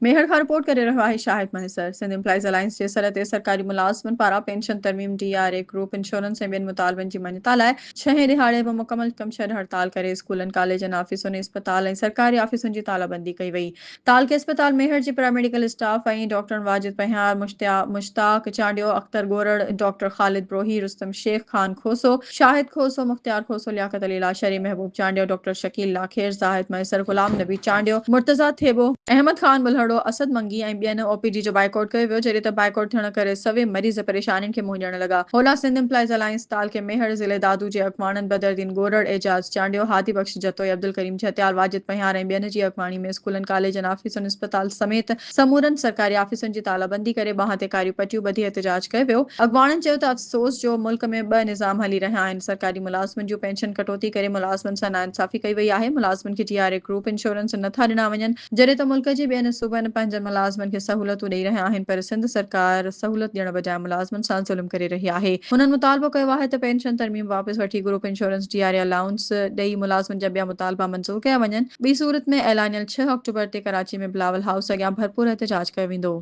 ميهڙ کان رپورٽ ڪري رهيو آهي شاهد مهيسر. سنڌ ايمپلائيز الائنس جي سڏ تي سرڪاري ملازمن پاران پينشن ترميم، ڊي آر اي، گروپ انشورنس ۽ ٻين مطالبن جي مڃتا لاء ڇهين ڏهاڙي به مڪمل ڪم ڇڏ هڙتال ڪري اسڪولن، ڪاليجن، آفيسن ۽ اسپتال ۽ سرڪاري آفيسن جي تالا بندي ڪئي وئي. تعلقي اسپتال ميهڙ جي پيراميڊيڪل اسٽاف ۽ ڊاڪٽرن واجد پنهيار، مشتاق چانڊيو، اختر ڳورڙ، ڊاڪٽر خالد بروهي، رستم شيخ، خان کوسو، شاهد کوسو، مختيار کوسو، لياقت علي لاشاري، محبوب چانڊيو، ڊاڪٽر شڪيل لاکير، زاهد مهيسر، غلام نبي چانڊيو، مرتضيٰ ٿيٻو، احمد خان ٻلهڙو، اسد منگي ۽ ٻين او پي ڊي جو بائيڪاٽ ڪيو ويو، جڏهن ته بائيڪاٽ ٿيڻ ڪري سوين مريض پريشانين کي منهن ڏيڻ لڳا. هوڏانهن سنڌ ايمپلائيز الائنس تعلقي ميهڙ ضلعي دادو جي اڳواڻن بدرالدين ڳورڙ، اعجاز چانڊيو، هادي بخش جتوئي، عبدالڪريم جهتيال، واجد پنهيار ۽ ٻين جي اڳواڻي ۾ اسڪولن، ڪاليجن، آفيسن، اسپتال سميت سمورن سرڪاري آفيسن جي تالا بندي ڪري ٻانهن تي ڪاريون پٽيون ٻڌي احتجاج ڪيو ويو. اڳواڻن چيو ته افسوس جو ملڪ ۾ ٻه نظام هلي رهيا آهن، سرڪاري ملازمن جون پينشن ڪٽوتي ڪري ملازمن سان ناانصافي ڪئي وئي آهي، ملازمن کي ڊي آر اي گروپ انشورنس نٿا ڏنا وڃن، جڏهن ته ملڪ جي ٻين صوبن پنهنجن ملازمن کي سهولتون ڏئي رهيا آهن پر سنڌ سرڪار سهولت ڏيڻ بجاء ملازمن سان ظلم ڪري رهي آهي. هنن مطالبو ڪيو آهي ته پينشن ترميم واپس وٺي group insurance, D R A allowance ڏئي ملازمن جا ٻيا مطالبا منظور ڪيا وڃن. ٻي صورت ۾ اعلانيل ڇهه آڪٽوبر تي ڪراچي ۾ بلاول هائوس اڳيان ڀرپور احتجاج ڪيو ويندو.